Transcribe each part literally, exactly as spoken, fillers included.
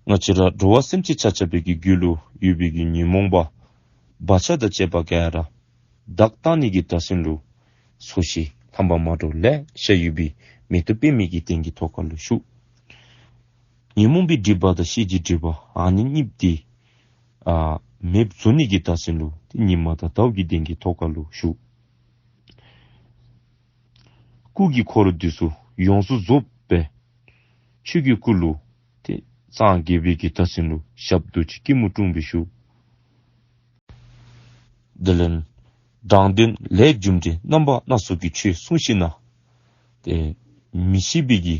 ང་བཅས་ར་འགྲོ་བ་སེམས་ཅན་ཆ་ཁྱབ་པའི་གི་རྒྱུད་ལུ་ཡོད་པའི་གི་ཉོན་མོངས་པ་བག་ཆགས་དང་བཅས་པ་ག་ར་དག་བཏང་ནི་གི་བརྡ་མཚོན་ལུ་ཚོས་གཞི་ལྷམ་པ་མ་འདྲཝ་ལེ་ཤ་ཡོད་པའི་མེ་ཏོག་པདྨའི་གི་སྟེང་གི་ཐོག་ཁ་ལུ་བཞུགས། ཉོན་མོངས་པའི་སྒྲིབ་པ་དང་ཤེས་བྱའི་སྒྲིབ་པ་ཨ་ནི་གཉིས་འདི་ཨ་མེདཔ་བཟོ་ནི་གི་བརྡ་མཚོན་ལུ་ཏེ་ཉི་མ་དང་ཟླཝ་གི་སྟེང་གི་ཐོག་ཁ་ལུ་བཞུགས། སྐུ་གི་འཁོར་འདི་ཚུ་ཡོངས་སུ་རྫོགས་པའི་ཆོས་ཀྱི་སྐུ་ལུ་ཏེ་སངས་རྒྱས་པའི་གི་བརྡ་མཚོན་ལུ་ཞབས་རྡོ་རྗེ་སྐྱིལ་མོ་ཀྲུང་སྦེ་བཞུགས། དེ་ལས་དྲང་དོན་ལས་རྒྱུ་འབྲས་རྣམ་པ་སྣ་ཚོགས་ཀྱི་ཆོས་གསུངས་ཞིནམ་ལས་ཏེ་མི་ཤེས་པའི་གི་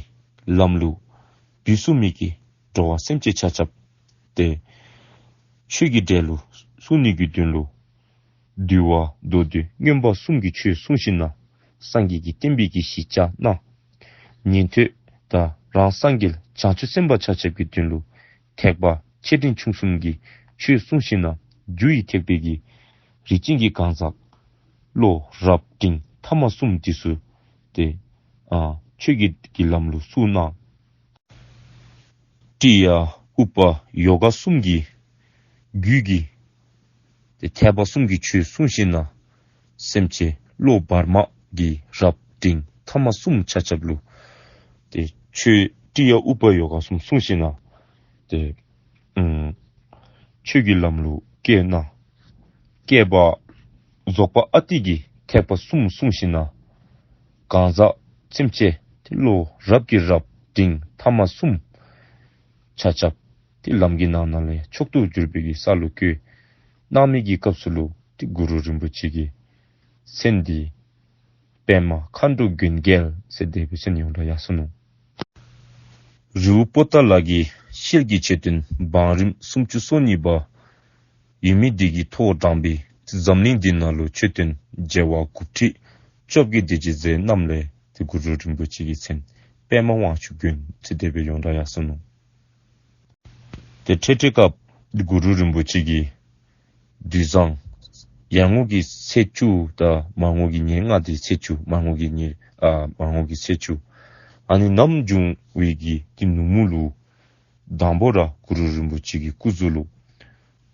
ལམ་ལུ་བུད་སོང་མི་གི་འགྲོ་བ་སེམས་ཅན་ཆ་ཁྱབ་ཏེ་ཆོས་ཀྱི་འབྲས་ལུ་བཟུང་ནི་གི་དོན་ལུ་འདུལ་བ་མདོ་སྡེ་མངོན་པ་གསུམ་གྱི་ཆོས་གསུངས་ཞིནམ་ལས་སངས་རྒྱས་ཀྱི་བསྟན་པའི་གི་གཞི་བཅའ་གནང་། ཉན་ཐོས་དང་རང་སངས་རྒྱས་བྱང་ཆུབ་སེམས་དཔའ་ཆ་ཁྱབ་ཀྱི་དོན་ལུ་ཐེག་པ་ཆེ་འབྲིང་ཆུང་གསུམ་གྱི་ཆོས་གསུངས་ཞིནམ་ལས་རྒྱུ་ཡི་ཐེག་པའི་གི་རིགས་ཅན་གྱི་གང་ཟག་བློ་རབ་འབྲིང་ཐ་མ་གསུམ་འདི་ཚུ་ཏེ་ཨ་ཆོས་ཀྱི་གི་ལམ་ལུ་བཙུགས་གནང་། ཀྲི་ཡ་ཨུ་པ་ཡོ་ག་གསུམ་གྱི་རྒྱུད་ཀྱི་ཏེ་ཐེག་པ་གསུམ་གྱི་ཆོས་གསུངས་ཞིནམ་ལས་སེམས་ཅན་བློ་བར་མ་གི་རབ་འབྲིང་ཐ་མ་གསུམ་ཆ་ཁྱབ་ལུ་ཏེ་ཆོས་ཀྲི་ཡ་ཨུ་པ་ཡོ་ག་གསུམ་གསུངས་ཞིནམ་ལས་ཏེ་ཨམ་ཆོས་ཀྱི་ལམ་ལུ་བཀོད་གནང་། བསྐལ་པ་རྫོགས་པ་ཨ་ཏི་གི་ཐེག་པ་གསུམ་གསུངས་ཞིནམ་ལས་གང་ཟག་སེམས་ཅན་ཏེ་བློ་རབ་ཀྱི་རབ་འབྲིང་ཐ་མ་གསུམ་ཆ་ཁྱབ་ཏེ་ལམ་གྱི་ནང་ན་ལས་མཆོག་ཏུ་གྱུར་པའི་གི་ས་ལུ་བཀོད་གནང་མི་གི་སྐབས་སུ་ལུ་ཏེ་གུ་རུ་རིན་པོ་ཆེ་གི་མཚན་འདི་པདྨ་མཁའ་འགྲོ་མགོན་རྒྱལ་ཟེར་དེ་སྦེ་མཚན་ཡོངས་གྲགས་ཡར་སོ་ནུག། རི་བོ་པོ་ཏ་ལ་གི་ཤེལ་གྱི་མཆོད་རྟེན་བང་རིམ་སུམ་ཅུ་སོ་གཉིས་པ་ཡོད་མི་འདི་གིས་ཐོག་དྲངས་པའི་འཛམ་གླིང་འདི་ནང་ལུ་མཆོད་རྟེན་བྱེ་བ་དགུ་ཁྲི་བཅོ་བརྒྱད་དེ་ཅིག་མཛད་གནངམ་ལས་ཏེ་གུ་རུ་རིན་པོ་ཆེ་གི་མཚན་པདྨ་དབང་ཕྱུག་མགོན་ཟེར་དེ་སྦེ་ཡོངས་གྲགས་ཡར་སོ་ནུག། ཏེ་འཕྲལ་འཕྲལ་སྐབས་གུ་རུ་རིན་པོ་ཆེ་གི་དུས་བཟང་ཡར་ངོ་གི་ཚེས་བཅུ་དང་མར་ངོ་གི་ཉེར་ལྔ་འདི་ཚེས་བཅུ་མར་ངོ་གི་ཉེར་ཨ་མར་ངོ་གི་ཚེས་བཅུ་ཨ་ནི་ནམ་བྱུང་བའི་གི་ཏེ་ནུབ་མོ་ལུ་དང་པ་ར་གུ་རུ་རིན་པོ་ཆེ་གི་སྐུ་གཟུགས་ལུ་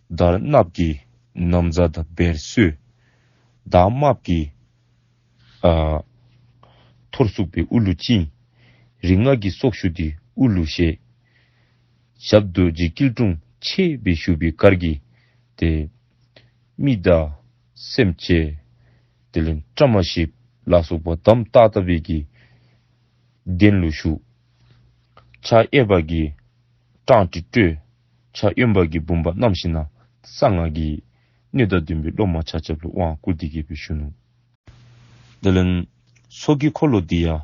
དར་གནགཔོ་གི་ན་བཟའ་དང་སྦེར་གསོལ། དར་དམརཔོ་གི་ཨ་ཐོར་བཙུགས་སྦེ་དབུ་ལུ་བཅིངས། རིགས་ལྔ་གི་སྲོག་ཞུ་འདི་དབུ་ལུ་བཞེས། ཞབས་རྡོ་རྗེ་སྐྱིལ་ཀྲུང་ཕྱེད་སྦེ་བཞུགས་པའི་གར་གྱིས་ཏེ་མི་དང་སེམས་ཅན་དེ་ལས་བཀྲ་མ་ཤིསཔ་ལ་སོགས་པ་དམ་ཏག་ཏག་སྦེ་གི་གདན་ལུ་བཞུགས། ཕྱག་གཡས་པ་གིས་སྤྲང་ཏི་སྤྲོད། ཕྱག་གཡོན་པ་གིས་བུམ་པ་བསྣམས་ཞིནམ་ལས་གསང་སྔགས་ཀྱི་སྣོད་དང་ལྡན་པའི་སློབ་མ་ཆ་ཁྱབ་ལུ་དབང་བསྐུར་ཏེ་གི་སྦེ་བཞུགས་ནུག། དེ་ལས་ཚོགས་ཀྱི་འཁོར་ལོ་འདི་ཡང་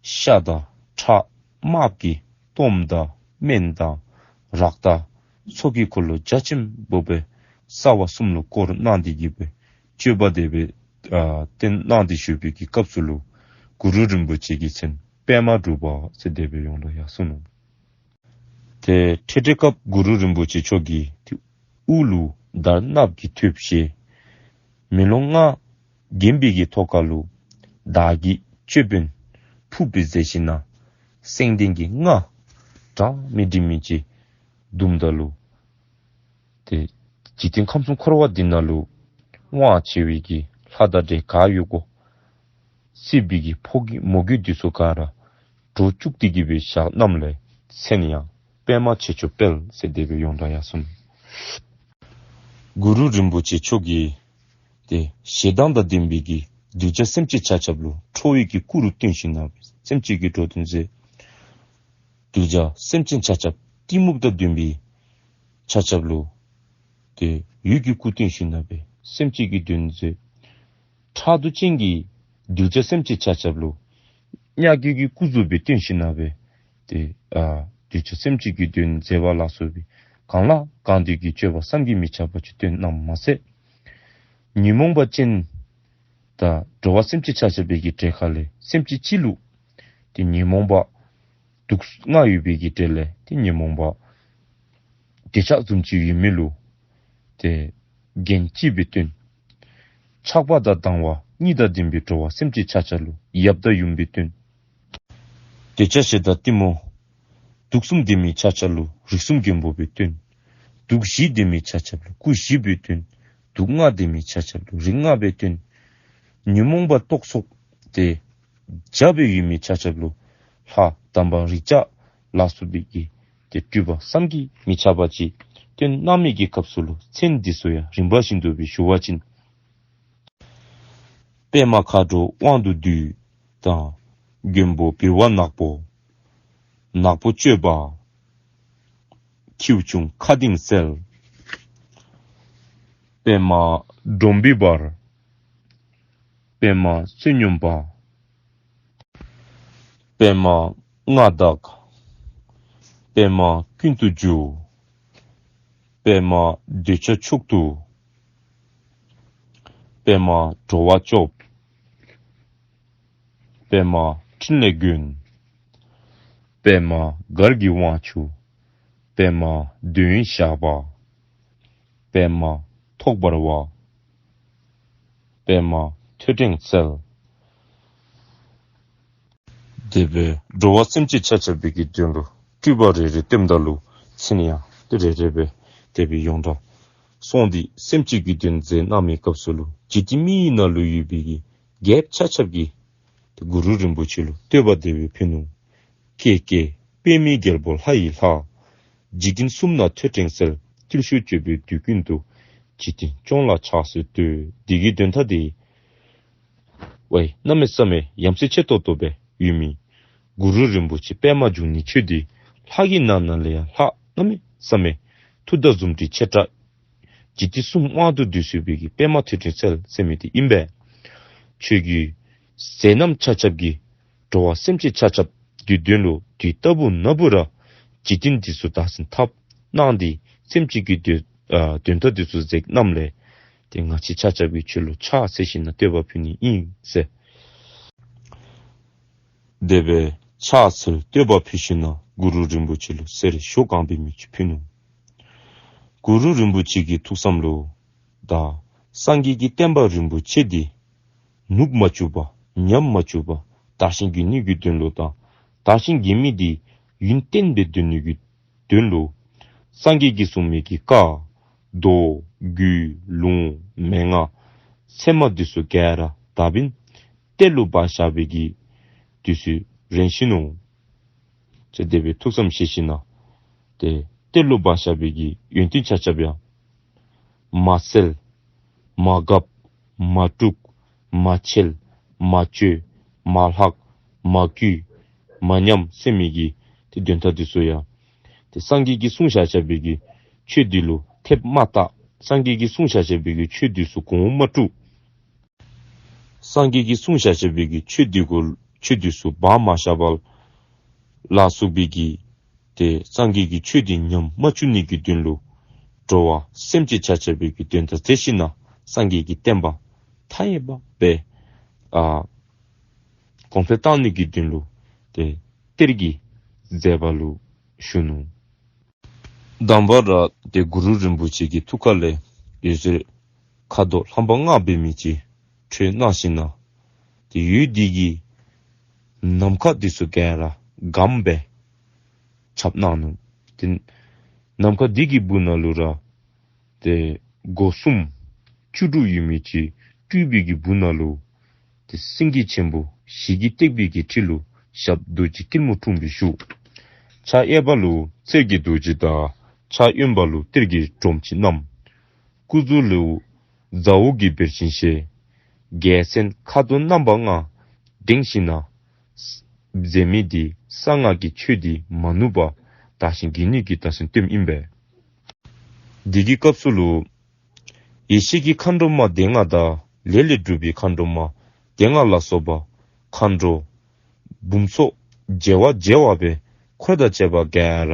ཤ་དང་ཁྲག་དམརཔོ་གི་གཏོརམ་དང་སྨན་དང་རཀྟ་ཚོགས་ཀྱི་འཁོར་ལོ་རྒྱ་ཆེན་པོ་སྦེ་རྩ་བ་གསུམ་ལུ་བསྐོར་གནང་སྟེ་གི་སྦེ་སྤྱོད་པ་དེ་སྦེ་ཨ་བསྟན་གནང་སྟེ་བཞུགས་པའི་གི་སྐབས་སུ་ལུ་གུ་རུ་རིན་པོ་ཆེ་གི་མཚན་པདྨ་འབྲུག་པ་ཟེར་དེ་སྦེ་ཡོངས་གྲགས་ཡར་སོ་ནུག། ཏེ་འཕྲལ་འཕྲལ་སྐབས་གུ་རུ་རིན་པོ་ཆེ་མཆོག་གིས་ཏེ་དབུ་ལུ་དར་གནགཔོ་གི་ཐོདཔ་བཞེས། མེ་ལོང་ལྔ་བརྒྱན་པའི་གི་ཐོག་ཁ་ལུ་དར་གྱི་ཅོད་པན་ཕུབ་སྦེ་མཛད་ཞིནམ་ལས་སེང་ལྡེང་གི་རྔ་གྲངས་མེད་དྲི་མེད་ཅིག་བརྡུངམ་ད་ལུ་ཏེ་འཇིག་རྟེན་ཁམས་གསུམ་འཁོར་བ་འདི་ནང་ལུ་དབང་ཆེ་བའི་གི་ལྷ་དང་འདྲེ་ག་ཡོད་གོ། སྲིད་པའི་གི་ཕོ་རྒྱུད་མོ་རྒྱུད་འདི་ཚུ་ག་ར་འགྲོ་བཅུག་སྟེ་གི་སྦེ་བཞག་གནངམ་ལས་མཚན་ཡང་པདྨ་ཆེ་མཆོག་དཔལ་ཟེར་དེ་སྦེ་ཡོངས་གྲགས་ཡར་སོ་ནུག། གུ་རུ་རིན་པོ་ཆེ་མཆོག་གིས་ཏེ་ཞེ་སྡང་དང་ལྡན་པའི་གི་གདུལ་བྱ་སེམས་ཅན་ཆ་ཁྱབ་ལུ་ཁྲོ་བོའི་གི་སྐུ་རུ་སྟོན་ཞིནམ་ལས་སེམས་ཅན་གྱི་འགྲོ་དོན་མཛད། གདུལ་བྱ་སེམས་ཅན་ཆ་ཁྱབ་གཏི་མུག་དང་ལྡན་པའི་ཆ་ཁྱབ་ལུ་ཏེ་འོད་ཀྱི་སྐུ་སྟོན་ཞིནམ་ལས་སེམས་ཅན་གྱི་དོན་མཛད། ཕྲག་དོག་ཅན་གྱི་གདུལ་བྱ་སེམས་ཅན་ཆ་ཁྱབ་ལུ་དམྱལ་བརྒྱུད་ཀྱི་སྐུ་གཟུགས་སྦེ་སྟོན་ཞིནམ་ལས་ཏེ་ཨ་གདུལ་བྱ་སེམས་ཅན་གྱི་དོན་མཛད་པ་ལ་སོགས་པའི་གང་ལ་གང་འདུལ་གྱི་སྤྱོད་པ་བསམ་གྱིས་མི་ཁྱབ་པ་ཅིག་སྟོན་གནངམ་མ་ཚད་ཉོན་མོངས་པ་ཅན་དང་འགྲོ་བ་སེམས་ཅན་ཆ་ཁྱབ་པའི་གི་གྲས་ཁ་ལས་སེམས་ཅན་སྤྱི་ལུ་ཏེ་ཉོན་མོངས་པ་དུག་ལྔ་ཡོད་པའི་གི་གྲས་ལས་ཏེ་ཉོན་མོངས་པ་འདོད་ཆགས་བཟུམ་ཅིག་ཡོད་མི་ལུ་ཏེ་རྒྱན་ཅིག་སྦེ་སྟོན། ཆགས་པ་དང་སྡང་བ་གཉིས་དང་ལྡན་པའི་འགྲོ་བ་སེམས་ཅན་ཆ་ཁྱབ་ལུ་ཡབ་དང་ཡུམ་སྦེ་སྟོན། འདོད་ཆགས་ཞེ་སྡང་གཏི་མུག་ དུག་གསུམ་ལྡན་མི་ཆ་ཁྱབ་ལུ་རིགས་གསུམ་མགོན་པོ་སྦེ་སྟོན། དུག་བཞི་ལྡན་མི་ཆ་ཁྱབ་ལུ་སྐུ་བཞི་སྦེ་སྟོན། དུག་ལྔ་ལྡན་མི་ཆ་ཁྱབ་ལུ་རིགས་ལྔ་སྦེ་སྟོན། ཉོན་མོངས་པ་རྟོག་ཚོགས་ཏེ་བརྒྱ་སྦེ་ཡོད་མི་ཆ་ཁྱབ་ལུ་ལྷ་དམ་པ་རིགས་བརྒྱ་ལ་སོགས་པའི་གི་ཏེ་སྤྲུལ་པ་བསམ་གྱིས་མི་ཁྱབ་པ་ཅིག་སྟོན་གནང་མི་གི་སྐབས་སུ་ལུ་མཚན་འདི་ཚུ་ཡང་རིམ་པ་བཞིན་དུ་སྦེ་ཞུ་བ་ཅིན། པདྨ་མཁའ་འགྲོ་དབང་དུ་འདུས་དང་། མགོན་པོ་བིར་བ་ནག་པོ། ནག་པོ་སྤྱོད་པ། ཁྱེའུ་ཆུང་མཁའ་ལྡིང་གསལ། པདྨ་ཌོམ་བི་བར། པདྨ་བསོད་སྙོམས་དཔའ། པདྨ་མངའ་བདག། པདྨ་ཀུན་ཏུ་རྒྱུ། པདྨ་འདོད་ཆགས་མཆོག་ཏུ། པདྨ་འགྲོ་བ་སྐྱོབ། པདྨ་ཕྲིན་ལས་མགོན། པདྨ་གར་གྱི་དབང་ཕྱུག། པདྨ་འདོད་ཡོན་ཞགས་པ། པདྨ་ཐོག་འབར་བ། པདྨ་ཐོད་ཕྲེང་རྩལ། དེ་སྦེ་འགྲོ་བ་སེམས་ཅན་ཆ་ཁྱབ་པའི་གི་དོན་ལུ་སྤྲུལ་པ་རེ་རེ་སྟོནམ་ད་ལུ་མཚན་ཡང་ཏེ་རེ་རེ་སྦེ་དེ་སྦེ་ཡོངས་གྲགས་སོང་སྟེ་སེམས་ཅན་གྱི་དོན་མཛད་གནང་མི་སྐབས་སུ་ལུ་འཇིག་རྟེན་མི་ཡི་ནང་ལུ་ཡོད་པའི་གི་རྒྱལཔོ་ཆ་ཁྱབ་ཀྱིས་ཏེ་གུ་རུ་རིན་པོ་ཆེ་ལུ་བསྟོད་པ་དེ་སྦེ་ཕུལ་ནུག། ཀྱེ་ཀྱེ་པདྨའི་རྒྱལ་པོ་ལྷ་ཡི་ལྷ། འཇིག་རྟེན་གསུམ་ན་ཐོད་ཕྲེང་རྩལ། བརྟུལ་ཞུགས་སྤྱོད་པའི་དུས་ཀུན་ཏུ། འཇིག་རྟེན་སྐྱོང་ལ་ཕྱག་འཚལ་བསྟོད། འདི་གི་དོན་དག་འདི་ཝའི་གནམ་མེད་ས་མེད་ཡ་མཚན་ཆེ་ཏོག་ཏོ་སྦེ་ཡོད་མི་གུ་རུ་རིན་པོ་ཆེ་པདྨ་འབྱུང་གནས་ཁྱོད་འདི་ལྷ་གི་ནང་ན་ལས་ཡང་ལྷ་གནམ་མེད་ས་མེད་མཐུ་དང་འཛུམ་དྲུག་ཆེ་དྲགས། འཇིག་རྟེན་གསུམ་དབང་དུ་བསྡུ་ཚུགས་པའི་གི་པདྨ་ཐོད་ཕྲེང་རྩལ་ཟེར་མི་འདི་ཨིན་པས། ཁྱོད་ཀྱི་མཛད་རྣམ་ཆ་ཁྱབ་ཀྱིས་འགྲོ་བ་སེམས་ཅན་ཆ་ཁྱབ་ཀྱི་དོན་ལུ་དུས་རྟག་བུ་ན་བུ་ར་འཇིག་རྟེན་འདི་ཚུ་བདག་འཛིན་འཐབ་གནང་སྟེ་སེམས་ཅན་གྱི་དོན་ཨ་དོན་དག་འདི་ཚུ་མཛད་གནངམ་ལས་ཏེ་ང་བཅས་ཆ་ཁྱབ་ཀྱིས་ཁྱོད་ལུ་ཕྱག་འཚལ་ཞིནམ་ལས་བསྟོད་པ་ཕུལ་ནི་ཨིན་ཟེར། དེ་སྦེ་ཕྱག་འཚལ་བསྟོད་པ་ཕུལ་ཞིནམ་ལས་གུ་རུ་རིན་པོ་ཆེ་ལུ་གསེར་ཞོ་གང་པའི་མི་ཅིག་ཕུལ་ནུག། གུ་རུ་རིན་པོ་ཆེ་གི་ཐུགས་བསམ་ལུ་ད་སངས་རྒྱས་ཀྱི་བསྟན་པ་རིན་པོ་ཆེ་འདི་ནུབ་མ་བཅུག་པར་ཉམས་མ་བཅུག་པར་དར་ཞིང་རྒྱས་ནི་གི་དོན་ལུ་དང་དར་ཞིང་རྒྱས་མི་འདི་ཡུན་བརྟན་སྦེ་སྡོད་ནི་གི་དོན་ལུ་སངས་རྒྱས་ཀྱིས་གསུངས་མི་གི་བཀའ་མདོ་རྒྱུད་ལུང་མན་ངག་ཚད་མ་འདི་ཚུ་ག་ར་དག་པའི་གཏེར་ལུ་སྦ་བཞག་པའི་གི་འདི་ཚུ་རན་ཞིནམ་ལས་ཏེ་དེ་སྦེ་ཐུགས་བསམ་བཞེས་ཞིནམ་ལས་ཏེ་གཏེར་ལུ་སྦ་བཞག་པའི་གི་ཡོན་ཏན་ཆ་ཁྱབ་ཡང་མ་བསལ་མ་གབ་མ་དཀྲུགས་མ་འཆལ་མ་བཅོས་མ་ལྷག་མ་བརྐུས་མ་ཉམས་ཟེར་མི་གི་ཏེ་དོན་དག་འདི་ཚུ་ཡང་ཏེ་སངས་རྒྱས་ཀྱིས་གསུངས་བཞག་བཞག་པའི་གི་ཆོས་འདི་ལུ་ཐེབས་མ་བཏགས། སངས་རྒྱས་ཀྱིས་གསུངས་བཞག་བཞག་པའི་གི་ཆོས་འདི་ཚུ་གོང་མ་དཀྲུགས། སངས་རྒྱས་ཀྱིས་གསུངས་བཞག་བཞག་པའི་གི་ཆོས་འདི་གུ་ཆོས་འདི་ཚུ་སྦ་མ་བཞག་པར་ལ་སོགས་པའི་གི་ཏེ་སངས་རྒྱས་ཀྱི་ཆོས་འདི་ཉམས་མ་བཅུག་ནི་གི་དོན་ལུ་འགྲོ་བ་སེམས་ཅན་ཆ་ཁྱབ་པའི་གི་དོན་དག་མཛད་ཞིནམ་ལས་སངས་རྒྱས་ཀྱི་བསྟན་པ་མཐའ་ཡས་པ་སྦེ་ཨ་གོང་འཕེལ་གཏང་ནི་གི་དོན་ལུ་ཏེ་གཏེར་གྱི་མཛད་པ་ལུ་ཞུ་ནུག། དང་པ་ར་ཏེ་གུ་རུ་རིན་པོ་ཆེ་གི་ཐུགས་ཁ་ལས་འོད་ཟེར་ཁ་དོག་ལྷམ་པ་ལྔ་འབད་མི་ཅིག་འཕྲོས་གནང་ཞིནམ་ལས་ཏེ་འོད་འདི་གིས་ནམ་མཁའ་འདི་ཚུ་ག་ར་སྒམ་སྦེ་ཁྱབ་གནང་ནུག། ཏེ་ནམ་མཁའ་འདི་གི་སྦུག་ན་ལུ་ར་ཏེ་སྒོ་སུམ་བཅུ་དྲུག་ཡོད་མི་ཅིག་སྤྲུལ་པའི་གི་སྦུག་ན་ལུ་ཏེ་སེང་གེ་ཆེན་པོ་ཞལ་གྱིས་བཏེགས་པའི་གི་ཁྲི་ལུ་ཞབས་རྡོ་རྗེ་སྐྱིལ་མོ་ཀྲུང་སྦེ་བཞུགས། ཕྱག་གཡས་པ་ལུ་གསེར་གྱི་རྡོ་རྗེ་དང་ཕྱག་གཡོན་པ་ལུ་གཏེར་གྱི་སྒྲོམ་གཅིག་བསྣམས། སྐུ་གཟུགས་ལུ་ཟ་འོག་གི་བེར་ཆེན་བཞེས། རྒྱལ་མཚན་ཁ་དོག་རྣམ་པ་ལྔ་བསྒྲེངས་ཞིནམ་ལས་མཛད་མི་འདི་གསང་སྔགས་ཀྱི་ཆོས་འདི་མ་ནུབ་པར་དར་ཞིང་རྒྱས་ནི་གི་དར་ཞིང་སྟོནམ་ཨིན་པས། འདི་གི་སྐབས་སུ་ལུ་ཡེ་ཤེས་ཀྱི་མཁའ་འགྲོ་མ་སྡེ་ལྔ་དང་ལས་ལས་གྲུབ་པའི་མཁའ་འགྲོ་མ་སྡེ་ལྔ་ལ་སོགས་པ་མཁའ་འགྲོ་འབུམ་ཚོགས་བྱེ་བ་བྱེ་བ་སྦེ་འཁོར་དང་བཅས་པ་ག་ར་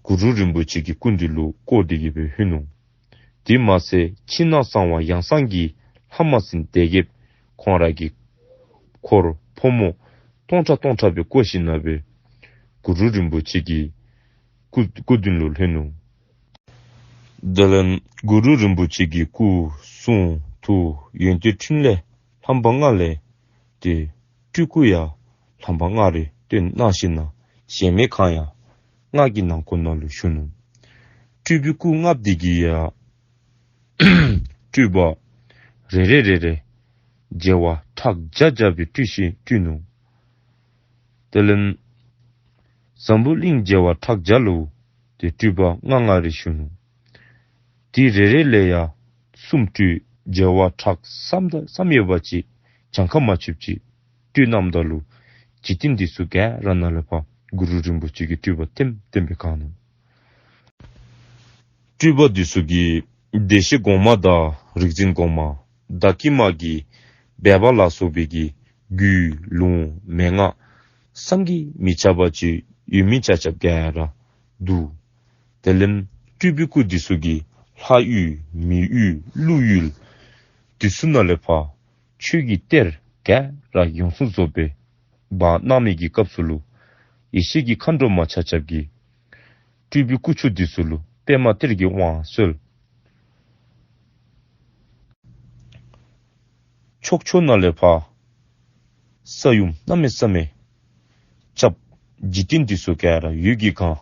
གུ་རུ་རིན་པོ་ཆེ་གི་སྐུ་མདུན་ལུ་བསྐོར་ཏེ་གི་སྦེ་ལྷོད་ནུག། དེ་མ་ཚད་ཕྱི་ནང་གསང་བ་ཡང་གསང་གི་ལྷ་མ་སྲིན་སྡེ་བརྒྱད་ཁོང་ར་གི་འཁོར་ཕོ་མོ་སྟོང་ཕྲག་སྟོང་ཕྲག་སྦེ་བསྐོར་ཞིནམ་ལས་སྦེ་གུ་རུ་རིན་པོ་ཆེ་གི་སྐུ་སྐུ་མདུན་ལུ་ལྷོད་ནུག། དེ་ལས་གུ་རུ་རིན་པོ་ཆེ་གི་སྐུ་གསུང་ཐུགས་ཡོན་ཏན་ཕྲིན་ལས་ལྷམ་པ་ལྔ་ལས་ཏེ་སྤྲུལ་སྐུ་ཡང་ལྷམ་པ་ལྔ་རེ་སྟོན་གནང་ཞིནམ་ལས་ གཞལ་མེད་ཁང་ཡང་སྔགས་ཀྱི་ནང་ཁོངས་ནང་ལུ་བཞུགས་ནུག། སྤྲུལ་པའི་སྐུ་ལྔ་པོ་འདི་གིས་ཡང་སྤྲུལ་པ་རེ་རེ་རེ་རེ་མཇལ་བ་ཕྲག་བརྒྱ་བརྒྱ་སྦེ་སྤྲུལ་ཞིང་སྤྲུལ་ནུག། དེ་ལས་འཛམ་བུ་གླིང་མཇལ་བ་ཕྲག་བརྒྱ་ལུ་ཏེ་སྤྲུལ་པ་ལྔ་ལྔ་རེ་བཞུགས་ནུག། དེ་རེ་རེ་ལས་ཡང་གསུམ་སྤྲུལ། མཇལ་བ་ཕྲག་བསམ་ད་བསམ་ཡོད་པ་ཅིག་གྱངས་ཁ་མ་ཆོདཔ་ཅིག་སྤྲུལ་གནངམ་ད་ལུ་འཇིག་རྟེན་འདི་ཚུ་ག་ར་ནང་ལས་ཕར་གུ་རུ་རིན་པོ་ཆེ་གི་སྤྲུལ་པ་ལྟེམ་ལྟེམ་སྦེ་གང་ནུག། སྤྲུལ་པ་འདི་ཚུ་གིས་བདེ་གཤེགས་གོང་མ་དང་རིག་འཛིན་གོང་མ་བདག་བསྐྱེད་མ་གི་སྦས་པ་ལ་སོགས་པའི་གི་རྒྱུད་ལུང་མན་ངག་བསམ་གྱིས་མི་ཁྱབ་པ་ཅིག་ཡོད་མི་ཆ་ཁྱབ་ག་ར་བསྡུ། དེ་ལས་སྤྲུལ་པའི་སྐུ་འདི་ཚུ་གིས་ལྷ་ཡུལ་མི་ཡུལ་ཀླུ་ཡུལ་འདི་ཚུ་ནང་ལས་ཕར་ཆོས་ཀྱི་གཏེར་ག་ར་ཡོངས་སུ་རྫོགས་སྦེ་སྦ་གནང་མི་གི་སྐབས་སུ་ལུ་ཡེ་ཤེས་ཀྱི་མཁའ་འགྲོ་མ་ཆ་ཁྱབ་ཀྱིས་སྤྲུལ་པའི་སྐུ་མཆོག་འདི་ཚུ་ལུ་པདྨ་གཏེར་གྱི་དབང་གསོལ། ཕྱོགས་ཕྱོགས་ནང་ལས་ཕར་ས་ཡོམ་གནམ་མེད་ས་མེད་རྐྱབ། འཇིག་རྟེན་འདི་ཚུ་ག་ར་འོད་ཀྱིས་གང་།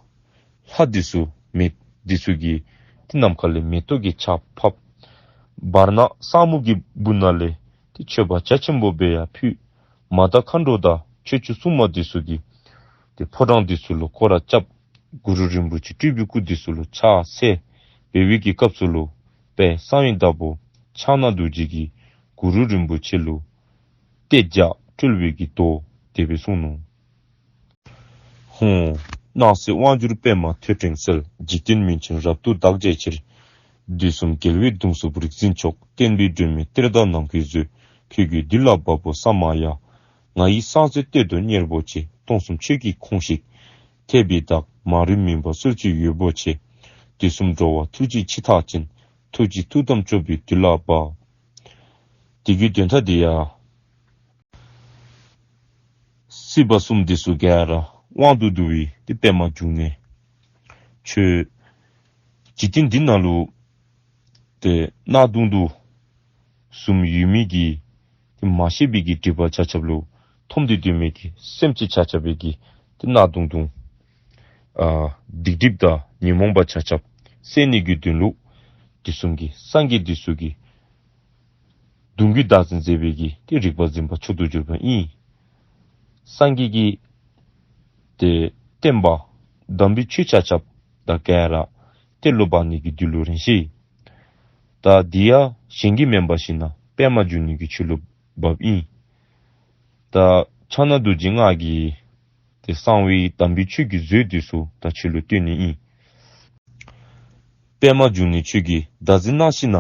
ལྷ་འདི་ཚུ་མི་འདི་ཚུ་གིས་ཏེ་ནམ་མཁའ་ལས་མེ་ཏོག་གི་ཆརཔ་ཕབ། བར་སྣང་ས་སྨུག་གི་སྦུག་ན་ལས་ཏེ་མཆོད་པ་རྒྱ་ཆེན་པོ་སྦེ་ཡར་ཕུལ། མ་དང་མཁའ་འགྲོ་དང་ཆོས་སྐྱོང་སྲུང་མ་འདི་ཚུ་གིས་ཏེ་ཕོ་བྲང་འདི་ཚུ་ལུ་སྐོར་ར་རྐྱབ། གུ་རུ་རིན་པོ་ཆེ་སྤྲུལ་པའི་སྐུ་འདི་ཚུ་ལུ་ཕྱག་འཚལ་འབད་བའི་གི་སྐབས་སུ་ལུ་དཔལ་གསང་བའི་བདག་པོ་ཕྱག་ན་རྡོ་རྗེ་གིས་གུ་རུ་རིན་པོ་ཆེ་ལུ་གཏད་རྒྱ་བཀྲོལ་བའི་གི་མདོ་དེ་སྦེ་གསུངས་ནུག། ཧཱུྃ། སྣང་སྲིད་དབང་སྒྱུར་པདྨ་ཐོད་ཕྲེང་རྩལ། འཇིག་རྟེན་མུན་ཆེན་རབ་ཏུ་འདག་བྱའི་ཕྱིར། དུས་གསུམ་རྒྱལ་བའི་གདུང་འཚོབ་རིག་འཛིན་མཆོག། བསྟན་པའི་སྒྲོན་མེ་གཏེར་བདག་ནམ་མཁའི་མཛོད། ཁྱོད་ཀྱི་མདུན་ལ་བབ་བོ་ས་མ་ཡ། ང་ཡི་གསང་མཛོད་གཏེར་དུ་གཉེར་བ་ཆེ། སྟོང་གསུམ་ཆོས་ཀྱི་ཁོངས་ཤིག་ཐེག་པའི་བདག། མ་རིག་མུན་པ་སེལ་བྱེད་འོད་པོ་ཆེ། དུས་གསུམ་འགྲོ་བ་ཐུགས་རྗེའི་འཆི་བདག་ཅན། ཐུགས་རྗེའི་ཐུགས་དམ་སྐྱོབ་པའི་མདུན་ལ་བབ། དེ་གི་དོན་དག་འདི་ཡང་སྲིད་པ་གསུམ་འདི་ཚུ་ག་ར་དབང་དུ་བསྡུ་བའི་ཏེ་པདྨ་འབྱུང་གནས། ཁྱོད་འཇིག་རྟེན་འདི་ནང་ལུ་ཏེ་གནག་དུང་དུ་གསུམ་ཡོད་མི་གི་ཏེ་མ་ཤེས་པའི་གི་སྒྲིབ་པ་ཆ་ཁྱབ་ལུ་འཐོམས་ཏེ་སྡོད་མི་གི་སེམས་ཅན་ཆ་ཁྱབ་པའི་གི་ཏེ་གནག་དུང་དུང་ཨ་སྡིག་སྒྲིབ་དང་ཉོན་མོངས་པ་ཆ་ཁྱབ་སེལ་ནི་གི་དོན་ལུ་དུས་གསུམ་གྱི་སངས་རྒྱས་འདི་ཚུ་གིས་གདུང་བརྒྱུད་བདག་འཛིན་མཛད་པའི་གི་ཏེ་རིག་པ་འཛིན་པ་མཆོག་ཏུ་གྱུར་པ་ཨིན། སངས་རྒྱས་ཀྱི་ཏེ་བསྟན་པ་དམ་པའི་ཆོས་ཆ་ཁྱབ་དང་ག་ར་གཏེར་ལུ་སྦ་ནི་གི་དུས་ལུ་རན་ཅི། ད་འདི་ཡང་གཞན་གྱིས་མེན་པར་ཞིན་ན་པདྨ་འབྱུང་གནས་ཀྱི་ཆོས་ལུ་བབ་ཨིན། ད་ཕྱག་ན་རྡོ་རྗེ་སྔགས་ཀྱི་ཏེ་གསང་བའི་དམ་པའི་ཆོས་ཀྱི་མཛོད་འདི་ཚུ་ད་ཁྱོད་ལུ་སྟོན་ནི་ཨིན། པདྨ་འབྱུང་གནས་ཁྱོད་ཀྱིས་བདག་འཛིན་གནང་ཞིན་ན་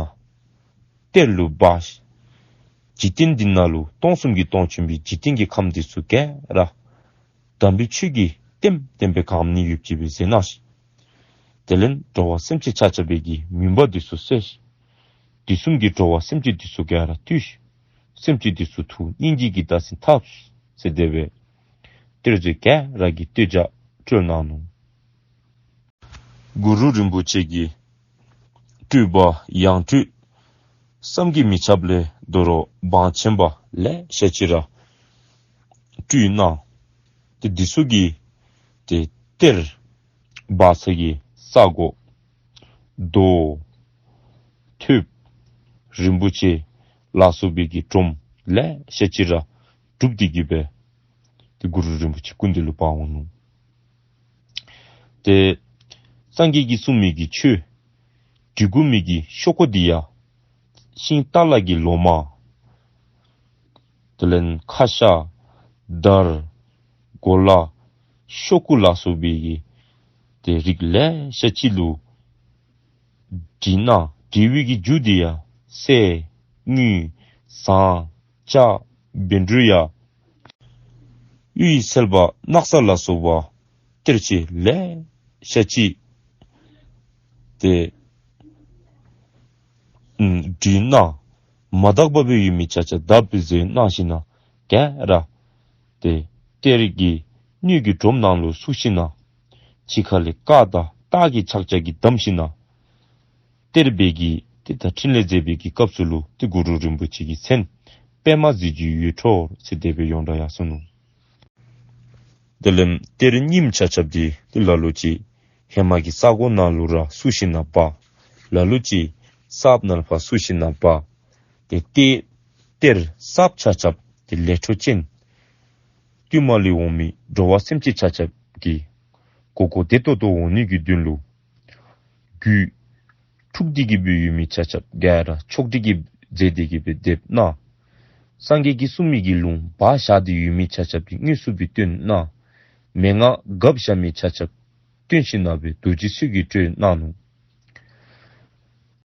གཏེར་ལུ་སྦ། འཇིག་རྟེན་འདི་ནང་ལུ་སྟོང་གསུམ་གྱི་སྟོང་ཆེན་པོའི་འཇིག་རྟེན་གྱི་ཁམས་འདི་ཚུ་ག་ར་དམ་པའི་ཆོས་ཀྱིས་ལྟེམ་ལྟེམ་སྦེ་གང་ནི་ཡོདཔ་ཅིག་སྦེ་མཛད་གནང་ཞིག། དེ་ལས་འགྲོ་བ་སེམས་ཅན་ཆ་ཁྱབ་པའི་གི་མུན་པ་འདི་ཚུ་བསལ་ཞིག། དུས་གསུམ་གྱི་འགྲོ་བ་སེམས་ཅན་འདི་ཚུ་ག་ར་བཏུལ་ཞིག། སེམས་ཅན་འདི་ཚུ་ཐུགས་སྙིང་རྗེ་གིས་བདག་འཛིན་འཐབ་ཟེར་དེ་སྦེ་གཏེར་མཛོད་ག་ར་གིས་གཏད་རྒྱ་བཀྲོལ་གནང་ནུག། གུ་རུ་རིན་པོ་ཆེ་གི་སྤྲུལ་པ་ཡང་སྤྲུལ་བསམ་གྱིས་མི་ཁྱབ་ལས་དོ་རུང་བང་ཆེན་པ་ལེ་ཤ་ཅིག་ར་སྤྲུལ་གནང་། ཏེ་འདི་ཚུ་གི་ཏེ་གཏེར་སྦ་ས་གི་ས་གོ་རྡོ་ཐོདཔ་རིན་པོ་ཆེ་ལ་སོགས་པའི་གི་སྒྲོམ་ལེ་ཤ་ཅིག་ར་གྲུབ་སྟེ་གི་སྦེ་ཏེ་གུ་རུ་རིན་པོ་ཆེ་སྐུ་མདུན་ལུ་སྦ་འོང་ནུག། ཏེ་སངས་རྒྱས་ཀྱིས་གསུངས་མི་གི་ཆོས་འབྲི་དགོ་མི་གི་ཤོག་གུ་འདི་ཡང་ཤིང་ཏ་ལ་གི་ལོ་མ་དེ་ལས་ཁ་ཤ་དར་གོ་ལ་ཤོག་གུ་ལ་སོགས་པའི་གི་ཏེ་རིགས་ལེ་ཤ་ཅིག་ལུ་བྲིས་གནང་། བྲི་བའི་གི་རྒྱུ་འདི་ཡང་གསེར་དངུལ་ཟངས་ལྕགས་བཻ་ཌཱུརྻ་གཡུ་ཡི་ཚལ་པ་སྣག་ཚ་ལ་སོགས་པ་གཏེར་ཆོས་ལེ་ཤ་ཅིག་ཏེ་ཨམ་བྲིས་གནང་། མ་དག་པ་སྦེ་ཡོད་མི་ཆ་ཁྱབ་དག་པའི་ཟེར་གནང་ཞིན་ན་ག་ར་ཏེ་གཏེར་གྱི་སྣོད་ཀྱི་སྒྲོམ་ནང་ལུ་བཙུགས་ཞིན་ན་ཕྱི་ཁ་ལས་ཀ་དང་སྟག་གི་ཕྱག་རྒྱ་གིས་བསྡམས་ཞིན་ན་གཏེར་སྦས་ཀྱི་ཏེ་ད་ཕྲིན་ལས་མཛད་པའི་གི་སྐབས་སུ་ལུ་ཏེ་གུ་རུ་རིན་པོ་ཆེ་གི་མཚན་པདྨ་གཟི་བརྗིད་འོད་འཕྲོ་ཟེར་དེ་སྦེ་ཡོངས་གྲགས་ཡར་སོ་ནུག། དེ་ལས་གཏེར་རྙིངམ་ཆ་ཁྱབ་འདི་ཏེ་ལ་ལུ་ཅིག་ཧེ་མ་གི་ས་གོ་ནང་ལུ་ར་བསུ་ཞིནམ་ལས་འབག། ལ་ལུ་ཅིག་ས་བབ་ནང་ཕར་བསུ་ཞིནམ་ལས་འབག། ཏེ་གཏེར་གཏེར་གསརཔ་ཆ་ཁྱབ་འདི་ལས་འཕྲོ་ཅན་བསྟུད་མར་ལས་འོང་མི་འགྲོ་བ་སེམས་ཅན་ཆ་ཁྱབ་ཀྱི་གོ་གོ་བདེ་ཏོག་ཏོ་འོང་ནི་གི་དོན་ལུ་རྒྱུད་འཁྲུགས་ཏེ་གི་སྦེ་ཡོད་མི་ཆ་ཁྱབ་ག་ར་ཆོག་སྒྲིག་གི་མཛད་དེ་གི་སྦེ་སྡེབ་གནང་། སངས་རྒྱས་ཀྱིས་གསུངས་མི་གི་ལུང་བག་བཞག་སྟེ་ཡོད་མི་ཆ་ཁྱབ་འདི་དངོས་སུ་སྦེ་སྟོན་གནང་། མན་ངག་སྒྲུབ་བཞག་མི་ཆ་ཁྱབ་སྟོན་ཞིནམ་ལས་རྡོ་རྗེ་གསེར་གྱི་སྤྲོས་གནང་ནུག།